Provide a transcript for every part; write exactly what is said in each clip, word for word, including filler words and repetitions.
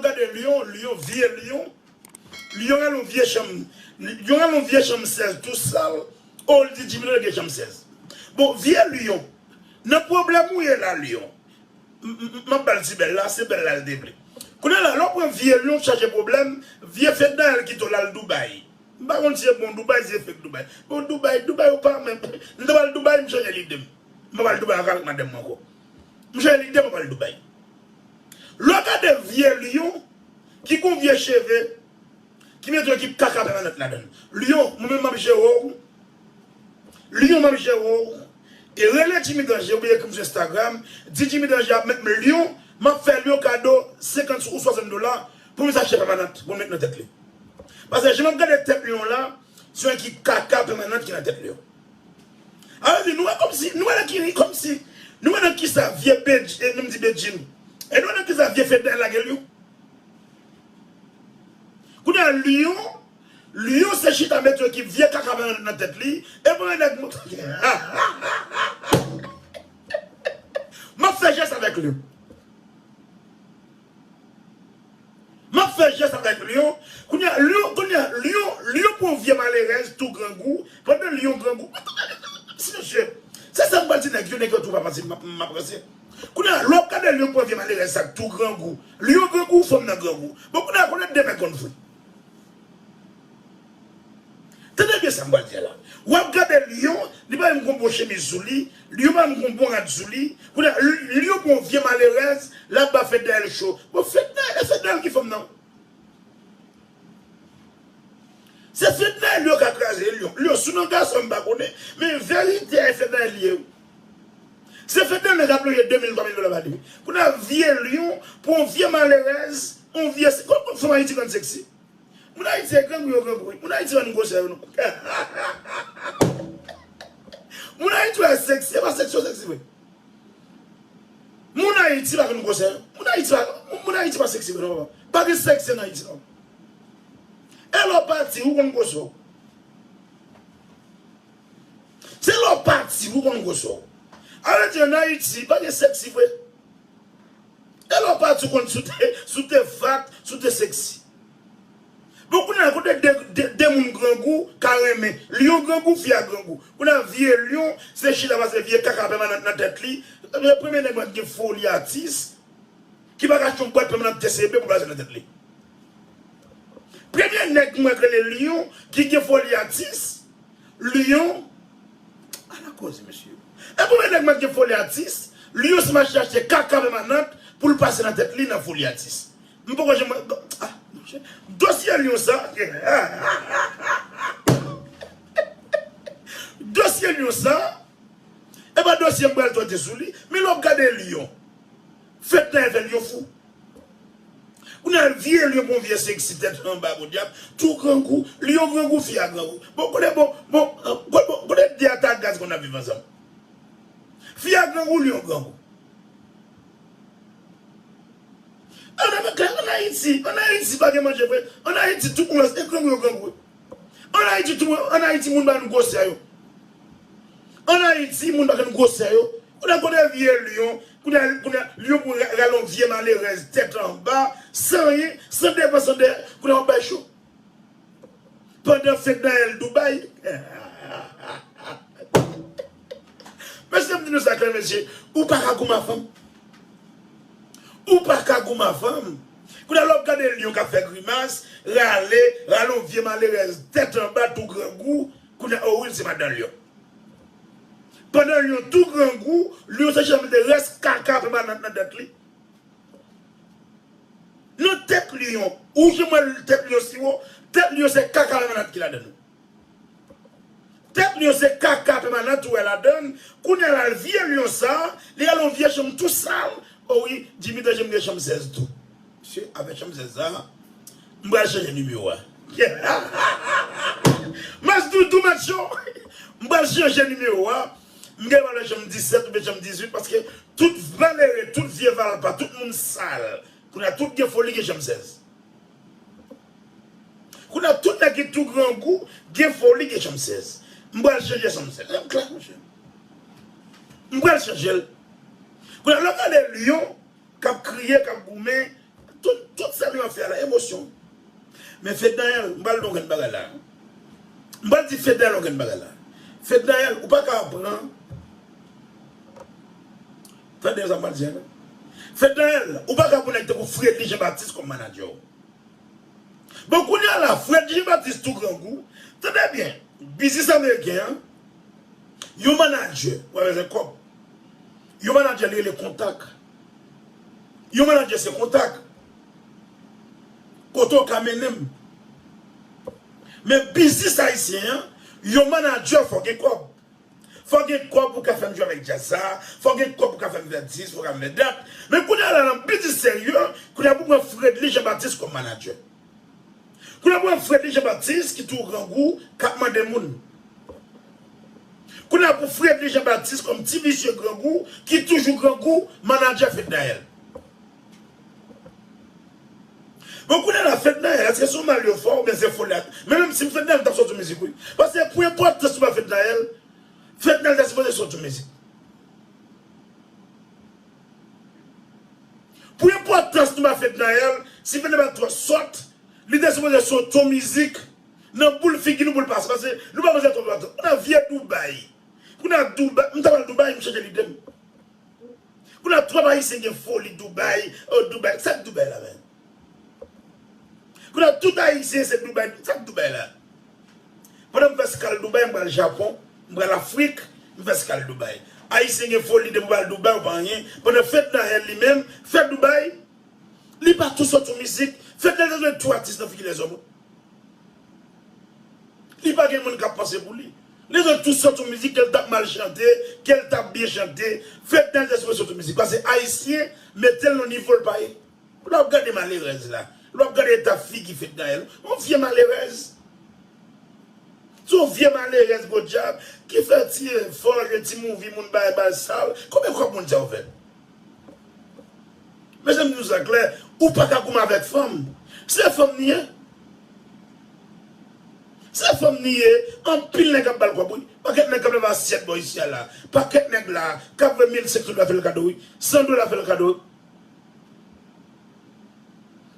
gade Lyon, Lyon, vye Lyon. Lyon rale yon vye chanm, Lyon rale yon vye chanm sèz tou sal. O, l di Jimmy Danje gen chanm sèz. Bon, vye Lyon, nan pwoblèm ou ye la, Lyon. M, m, m, m ap ba l ti bèl la, se bèl la l te vle. Kounye a la, lè w pran vye Lyon chache pwoblèm, vye Fednaelle kite w l al Dubaï. M pa konn si e bon Dubaï, si e fake Dubaï. Bon, Dubaï, Dubaï ou pa menm. M te pral Dubaï, m chanje lide m. M pa pral Dubaï ankò avèk madanm mwen ankò. M chanje lide m, m pa pral Dubaï. Lè w gade vye Lyon, ki gon vye cheve, ki mete yon ekip kaka pèmanant ladan l. Lyon, mwen menm m ap jere w. Lyon, m ap jere w. E rele Jimmy Danje, oubyen ekri m sou Instagram, di Jimmy Danje ap met m Lyon, m ap fè Lyon kado senkant ou swasant dola pou m sa cheve pèmanant, pou m met nan tèt li. Paske jan m ap gade tèt Lyon la, se yon ekip kaka pèmanant ki nan tèt Lyon. A vle di, nou wè kòmsi, nou wè nan ki, kòmsi, nou wè nan kisa vye Bedj-, e, nou m di Bedjine. E nou wè nan kisa vye Fednaelle lage Lyon. Kounye a Lyon, Lyon se chita met yon ekip vye kaka nan, nan tèt li, e premye nèg mwen, m ap fè jès avèk Lyon. M ap fè jès avèk Lyon. Kounye a, Lyon, kounye a, Lyon, Lyon pran vye malerèz tou grangou, pandan Lyon grangou. Si mesye, se sa m pral di nèg yo, nèg yo tou pa pase, m ap, m ap ranse. Kounye a, lè w ap gade Lyon pran vye malerèz sa k tou grangou. Lyon grangou, fanm nan grangou. Bon, kounye a, kounye a de nèg konn fou. Tande byen sa m pral di a la. W ap gade Lyon, li pa menm gon bon chemiz sou li, Lyon pa menm gon bon rad sou li. Kounye a, Lyon gon vye malerèz, l ap ba Fednaelle cho. Bon, Fednaelle, e Fednaelle ki fanm nan. Se Fednaelle yo ka kraze Lyon. Lyon, si w nan gason m pa konnen, men verite a e Fednaelle li ye. Se Fednaelle k ap loje de mil, twa mil dola pa de. Kounye a, vye Lyon, pou yon vye malerèz, yon vye, se, kòman fanm Ayiti konn seksi? Moun Ayiti e grangou yo grangou wi. Moun Ayiti pa konn gwosè yo non. Moun Ayiti wè seksi, e pa seksi yo seksi vre. Moun Ayiti pa konn gwosè yo. Moun Ayiti pa, moun Ayiti pa seksi vre non, papa. Pa gen seksi ann Ayiti non. E lè w pati, ou konn gwosè w. Se lè w pati, ou konn gwosè w. A vle di, ann Ayiti, pa gen seksi vre. E lè w pati, ou konn si w te, si w te fat, si w te seksi. Bon, kounye a, kote de, de, de moun grangou ka renmen. Lyon grangou, fi a grangou. Kounye a, vye Lyon, se chita pase vye kaka pèmanant nan tèt li. Premye nèg mwen ki gen foli atis, ki pa ka achte yon bwat pèmanant T C B pou l pase nan tèt li. Premye nèg mwen k rele Lyon, ki gen foli atis, Lyon, ala koze, mesye. E premye nèg mwen ki gen foli atis, Lyon se mache achte kaka pèmanant pou l pase nan tèt li nan foli atis. M poko janm wè, ah, monchè. Dosye Lyon sa, dosye Lyon sa, e pa dosye m pral tande sou li, men lè w ap gade Lyon, Fednaelle fè Lyon fou. Kounye a vye Lyon pran vye seksi tèt anba podyab, tou grangou, Lyon grangou, fi a grangou. Bon, kote, bon, bon, bon, bon, kote de a ta gaz konn ap viv ansanm? Fi a grangou, Lyon grangou. Ann, ann, ann, ann Ayiti, ann Ayiti pa gen manje vre. Ann Ayiti, tout moun e grangou yo grangou. Ann Ayiti, tout moun, ann Ayiti, moun pa konn gwosè yo. Ann Ayiti, moun pa konn gwosè yo. Kounye a kote vye Lyon, kounye a, kounye a, Lyon pou ra-, rale yon vye malerèz, tèt anba, san anyen, san devan, san dèyè, kounye a w ap bay cho. Pandan Fednaelle Dubaï. Mesye, m di nou sa klè, mesye, ou pa ka goumen a fanm. Ou pa ka goumen a fanm. Kounye a lè w ap gade Lyon k ap fè grimas, rale, rale yon vye malerèz, tèt anba, tou grangou, kounye a, o wi, l se madan Lyon. Pandan Lyon tou grangou, Lyon se chita mete rès kaka pèmanant nan tèt li. Nan tèt Lyon, ou janm wè tèt Lyon siwo, tèt Lyon se kaka pèmanant ki ladan l. Tèt Lyon se kaka pèmanant ou wè ladan l. Kounye a la, vye Lyon sa, li al yon vye chanm tou sal. O wi, Jimmy Danje m gen chanm sèz tou. Mesye, avèk chanm sèz sa, m pral chanje nimewo a. Mas Doudou Matcho, m pral chanje nimewo a. M gen valè chanm disèt oubyen chanm dizuit, paske tout malere, tout vye valpa, tout moun sal, kounye a tout gen foli, gen chanm sèz. Kounye a tout nèg ki tou grangou, gen foli, gen chanm sèz. M pral chanje chanm sèz. M klè, monchè. M pral chanje l. Kounye a lè w gade Lyon, k ap kriye, k ap goumen, tout, Tout sa nou ap fè a la, emosyon. Men Fednaelle, m pral di yon grenn bagay la. M pral di Fednaelle yon grenn bagay la. Fednaelle, ou pa ka pran. Tande sa m pral di a la. Fednaelle, ou pa ka pran nèg tankou Fredly Jean Baptiste kòm manadjè w. Bon, kounye a la, Fredly Jean Baptiste tou grangou. Tande byen, biznis ameriken an, yon manadjè, w ap bezwen kòb. Yon manadjè, li rele kontak. Yon manadjè, se kontak. Kote w ka mennen m. Men biznis ayisyen an, yon manadjè, fò gen kòb. Fò gen kòb pou ka fè m jwe avèk djaz sa, fò gen kòb pou ka fè m fè dis, pou ka fè m fè dat. Men kounye a la, nan biznis serye, kounye a pou pran Fredly Jean Baptiste kòm manadjè. Kounye a pou pran Fredly Jean Baptiste ki tou grangou, k ap mande moun. Kounye a pou Fredly Jean Baptiste kòm ti visye grangou, ki toujou grangou, manadjè Fednaelle. Bon, kounye a la, Fednaelle, èske se yon malye fò oubyen se foli a? Men menm si Fednaelle t ap sòti yon mizik, wi. Paske pou enpòtans nou ba Fednaelle, Fednaelle te sipoze sòti yon mizik. Pou enpòtans nou ba Fednaelle, si Fednaelle pa t twò sòt, li te sipoze sòti yon mizik nan boul figi nou pou l pase. Paske nou pa bezwen twò enpòtans. Nan vye Dubai. Pou nan Dubai, m ta pral Dubai, m chanje lide m. Pou nan twòp Ayisyen gen foli Dubai, oh, Dubai, sa k Dubai la menm? Pou nan tout Ayisyen se Dubai, sa k Dubai la? Pandan m fè eskal Dubai, m pral Japon, m pral Afrik, m fè eskal Dubai. Ayisyen gen foli depi w pral Dubai, ou pa anyen. Pandan Fednaelle li menm, fè Dubai, li pa tou sòti yon mizik. Fednaelle te dwe tou atis nan figi lèzòm. Li pa gen moun k ap panse pou li. Lèzòt tou sòt yon mizik, ke l t ap mal chante, ke l t ap byen chante. Fednaelle te sipoze sòt yon mizik. Paske Ayisyen mete l nan nivo l pa ye. Lè w ap gade malerèz la, lè w ap gade eta figi Fednaelle, yon vye malerèz. Se yon vye malerèz, podyab, ki fè ti efò, jwe ti mouvi, moun bay bal sal. Konbyen kòb moun sa yo fè? Mezanmi, nou sa klè, ou pa ka goumen avèk fanm. Se fanm ni ye. Se fanm ni ye. Anpil nèg ap ba l kòb, wi. Pakèt nèg k ap leve asyèt bò isi a la. Pakèt nèg la, k ap voye mil senk san dola fè l kado, wi. San dola fè l kado, wi.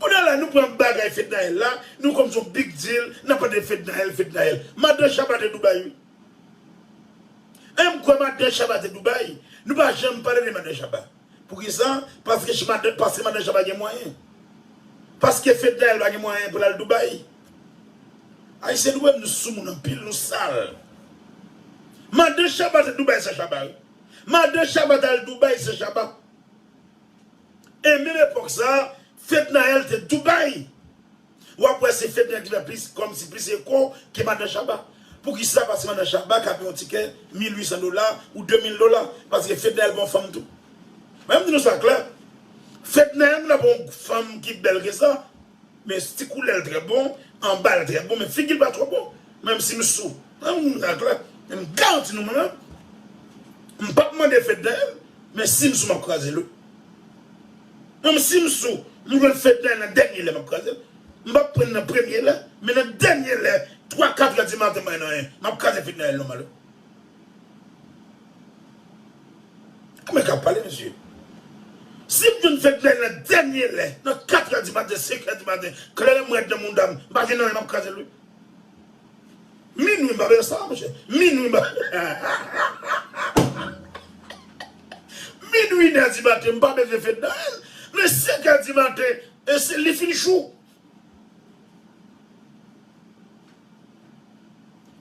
Kounye a la, nou pran bagay Fednaelle la, nou kòmsi yon big deal, n ap pale de Fednaelle, Fednaelle. Madan Shabba te Dubai, wi. E m kwè Madan Shabba te Dubai. Nou pa janm pale de Madan Shabba. Poukisa? Paske ch-, madan, paske Madan Shabba gen mwayen. Paske Fednaelle pa gen mwayen pou l al Dubai. Ayisyen nou menm nou soumoun anpil, nou sal. Madan Shabba te Dubai san Shabba, wi. Madan Shabba t al Dubai san Shabba. E menm epòk sa, Fednaelle te Dubai. W ap wè se Fednaelle ki fè plis, kòmsi plis eko ke Madan Shabba. Poukisa? Paske Madan Shabba ka peye yon tikè mil uit san dola ou de mil dola. Paske Fednaelle bon fanm tou. Men m di nou sa klè. Fednaelle, moun ap yon fanm ki bèl ke sa. Men ti koulè l trè bon, anba l trè bon, men figi l pa twò bon. Menm si m sou, men m klè, men m garanti nou mwen menm, m p ap mande Fednaelle, men si m sou m ap kraze l wi. Menm si m sou, m jwenn Fednaelle nan dènye lè m ap kraze l. M p ap pran nan premye lè, men nan dènye lè, twa, katrè di maten m pa gen anyen, m ap kraze Fednaelle nòmal wi. Kòman k ap pale, mesye? Si m jwenn Fednaelle nan dènye lè, nan katrè di maten, senkè di maten, kleren m rèd nan mouda m, m pa jwenn anyen, m ap kraze l wi. Minwi, m pa bezwen sa, monchè. Minwi, m pa. Minwi, inè di maten, m pa bezwen Fednaelle. Men senkè di maten, e se li fin chou.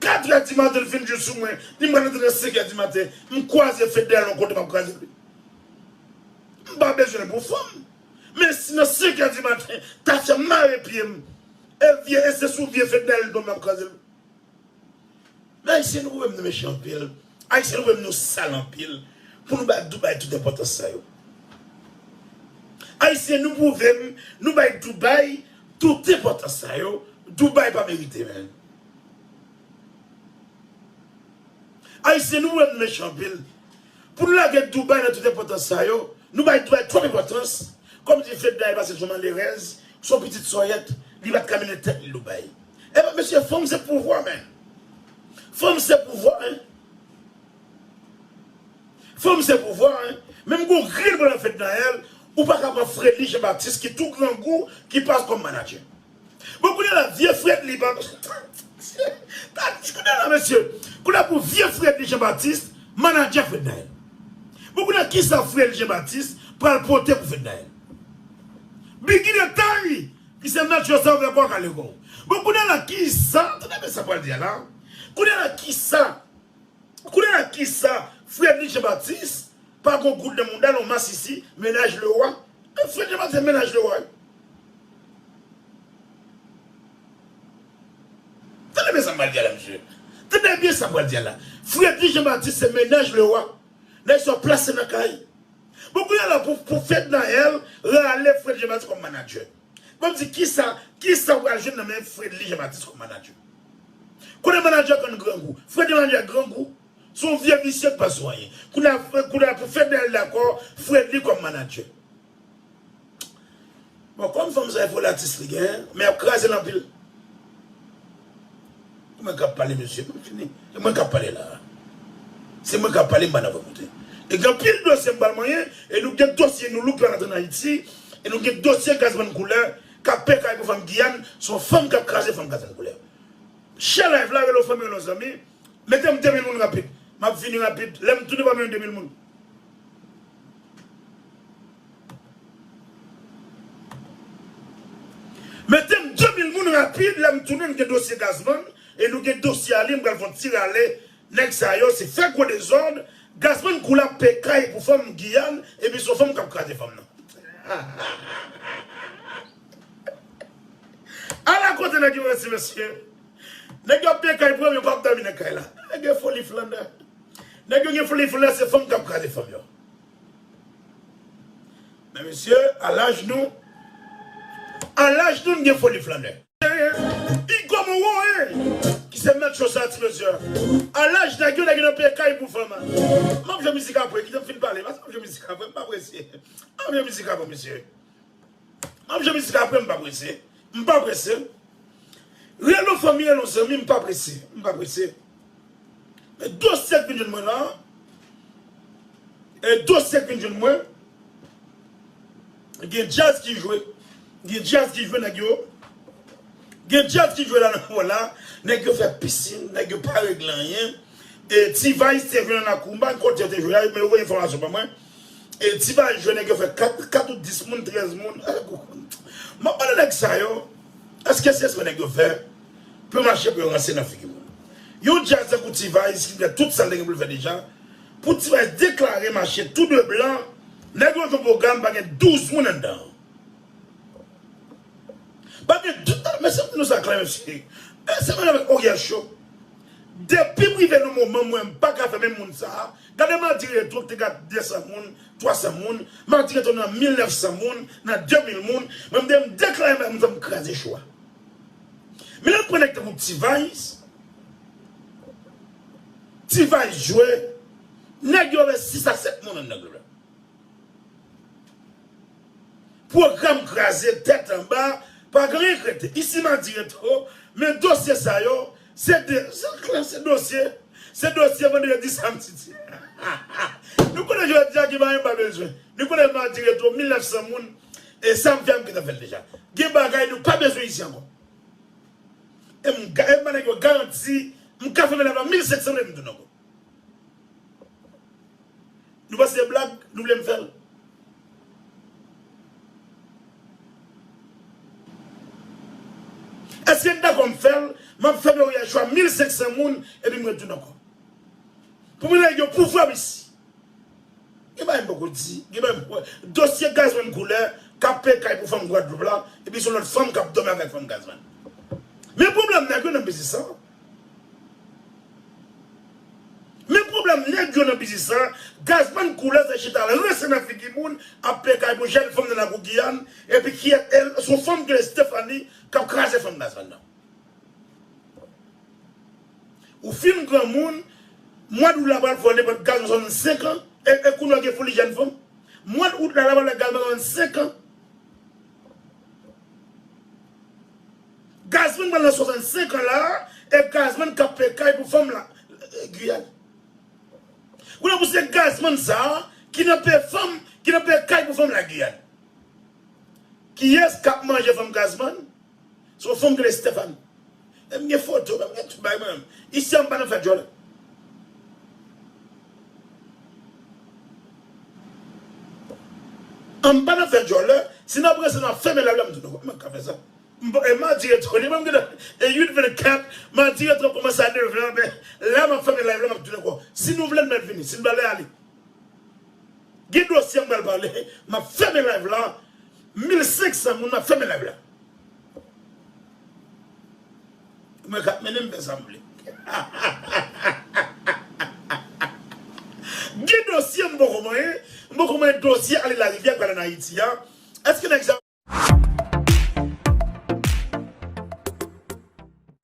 Katrè di maten, l fin jou sou mwen. Li mwen antre nan senkè di maten. M kwaze Fednaelle yon kote, m ap kraze l wi. M pa bezwen l pou fanm. Men si nan senkè di maten, tafya mare pye m, e vye, e se sou vye Fednaelle l tonbe, m ap kraze l wi. Men Ayisyen, nou pwouve m nou mechan anpil. Ayisyen, nou pwouve m nou sal anpil. Pou nou bay Dubai tout enpòtans sa yo. Ayisyen, nou pwouve m nou bay Dubai tout enpòtans sa yo. Dubai pa merite, menn. Ayisyen, nou pwouve m nou mechan anpil. Pou nou lage Dubai nan tout enpòtans sa yo, nou bay Dubai twòp enpòtans. Kòmsi Fednaelle pase se yon malerèz, se yon pitit sòyèt, li pa t ka mennen tèt li Dubai. Ebyen, mesye, fanm se pouvwa, menn. Fanm se pouvwa, en. Fanm se pouvwa, en. Menm gon grenn pran nan Fednaelle, Ou pa ka pran Fredly Jean Baptiste ki tou grangou ki pa kòm manadjè. Bon, kounye a la, vye Fredly pa. Kounye a la, mesye, kounye a pou vye Fredly Jean Baptiste, manadjè Frednaël. Bon, kounye a, kisa Fredly Jean Baptiste pral pote pou Frednaël? Biggie Detay, ki se mèt yo sa ouvè kò kale kò. Bon, kounye a la, kisa, tande men sa pral di a la. Kounye a la, kisa Kounye a kisa Fredly Jean Baptiste pa gon goud nan mouda l, yon masisi, mennaj Leroy? E Fredly Jean Baptiste se mennaj Leroy. Tande byen sa m pral di a la, mesye. Tande byen sa m pral di a la. Fredly Jean Baptiste se mennaj Leroy. Nèg sa plase nan kay. Bon, kounye a la pou, pou Fednaelle rale Fredly Jean Baptiste kòm manadjè. Bon, m di, kisa, kisa w pral jwenn nan men Fredly Jean Baptiste kòm manadjè? Kote manadjè konn grangou? Fredly manadjè grangou. Se yon vye visye k pa sou anyen. Kounye a, kounye a pou Fednaelle dakò, Fredly kòm manadjè. Bon, kòm fanm sa e folatis li gen, men y ap kraze l anpil. Mwen k ap pale, mesye, mwen fini. E mwen k ap pale la. Se mwen k ap pale, m pa nan vre kote. E gen anpil dosye m pral manyen, e nou gen dosye Nou Look la rantre nan Ayiti, e nou gen dosye Gazman Koulè k ap pekay pou fanm Giyàn, se yon fanm k ap kraze fanm Gazman Koulè. Share live la, rele yon fanmi, rele yon zanmi, mete m de mil moun rapid. M ap vini rapid. Lè m tounen, pa menm de mil moun. Mete m de mil moun rapid, lè m tounen, m gen dosye Gazman, e nou gen dosye a li, m pral fè yon ti rale. Nèg sa yo, se fè gwo dezòd, Gazman Koulè ap pekay pou fanm Giyàn, epi se yon fanm k ap kraze fanm nan. Ala kote nèg yo ranse, mesye. Nèg yo ap pekay pou yo, yo p ap dòmi nan kay la. Nèg yo foli flannè. Nèg yo gen foli flannè, se fanm k ap kraze fanm yo. Men mesye, a laj nou, a laj nou, n gen foli flannè. Igo Moro, ki se mèt cho sa, ti mesye. A laj nèg yo, nèg yo nan pekay pou fanm. M ap jwe mizik apre, kite m fin pale, paske m ap jwe mizik apre, m pa prese. M ap jwe mizik apre, mesye. M ap jwe mizik apre, m pa prese. M pa prese. Rele yon fanmi, rele yon zanmi, m pa prese. M pa prese. Men dosye k vin jwenn mwen la, e dosye k vin jwenn mwen, gen djaz ki jwe, gen djaz ki jwe, nèg yo, gen djaz ki jwe la nan mwen la, nèg yo fè pisin, nèg yo pa regle anyen. E T-Vice te jwe nan Akoumba, kote yo te jwe a, men yo voye enfòmasyon ban mwen. E T-Vice jwe, nèg yo fè kat, kat ou dis moun, trèz moun. M ap pale nèg sa yo, èske se espre nèg yo fè pou yo mache pou yo ranse nan figi moun? Yon djaz tankou T-Vice ki fè tout sa l te gen pou l fè deja, pou T-Vice deklare mache tou de blan, nèg yo jwe pwogram, pa gen douz moun anndan. Pa gen dout, mesye, pou nou sa klè, mesye. E se menm avèk Oriel Cho. Depi m rive nan moman, mwen, m pa ka fè menm moun sa a. Gade Madi Retwo ki te gade de san moun, twa san moun. Madi Retwo nan mil nèf san moun, nan de mil moun. Mwen, m de-, m deklare m, m kraze cho a. Men lè m pran nèg tankou T-Vice, T-Vice jwe, nèg yo avè sis a sèt moun anndan glòb la. Pwogram kraze, tèt anba, pa gen anyen k rete. Isi Madi Retwo, men dosye sa yo, se de, se klè, se dosye, se dosye vandredi, samdi, di. Nou konnen jodi a ki pa gen pa bezwen. Nou konnen Madi Retwo, mil nèf san moun, e sa m fè, m gentan fè l deja. Gen bagay nou pa bezwen isi ankò. E m ga-, e m ba nèg yo garanti, m ka fèmen la nan mil senk san moun, e m tounen ankò. Nou panse se blag, nou vle m fè l? Èske n dakò m fè l? M ap fè Meriaj Chwa mil senk san moun, epi m retounen ankò. Pou mwen nèg yo pouvwa m isi. Gen bagay m poko di, gen bagay m poko. Dosye Gazman Koulè k ap pekay pou fanm Gwadloup la, epi se yon lòt fanm k ap dòmi avèk fanm Gazman. Men pwoblèm nèg yo nan biznis lan. Men pwoblèm nèg yo nan biznis lan, Gazman Koulè se chita l ranse nan figi moun, ap pekay pou jèn fanm nan lakou Giyàn, epi kiyès, e, se yon fanm ki rele Stephanie, k ap kraze fanm Gazman nan. Ou fin granmoun, mwa dout la pral fè w nenpòt Gazman swasannsenk an, e, e kounye a w gen foli jèn fanm. Mwa dout la, la pral fè Gazman swasannsenk an. Gazman pral nan swasannsenk an la, e Gazman k ap pekay pou fanm la, e, Giyàn. Kounye a pou se Gazman sa a, ki nan pe fanm, ki nan pekay pou fanm la Giyàn. Kiyès k ap manje fanm Gazman? Se yon fanm ki rele Stéphane. E m gen foto, m gen tout bagay mwen menm. Isi a m pa nan fè djòlè. An m pa nan fè djòlè. Si n ap ranse, n ap fèmen live la, m di nou, kòman m ka fè sa? M pa, e madi retoni, mwen m gentan, e uit vennkat, madi retoni kòmanse a nèf è, men la m ap fèmen live la, m ap tounen ankò. Si nou vle, n mèt vini. Si n pa vle, ale. Gen dosye m pral pale, m ap fèmen live la. Mil senk san moun, m ap fèmen live la. Mwen k ap mennen m fè sa m vle. Gen dosye m poko manyen, m poko manyen dosye ale Larivyè k pral ann Ayiti a. Èske nèg sa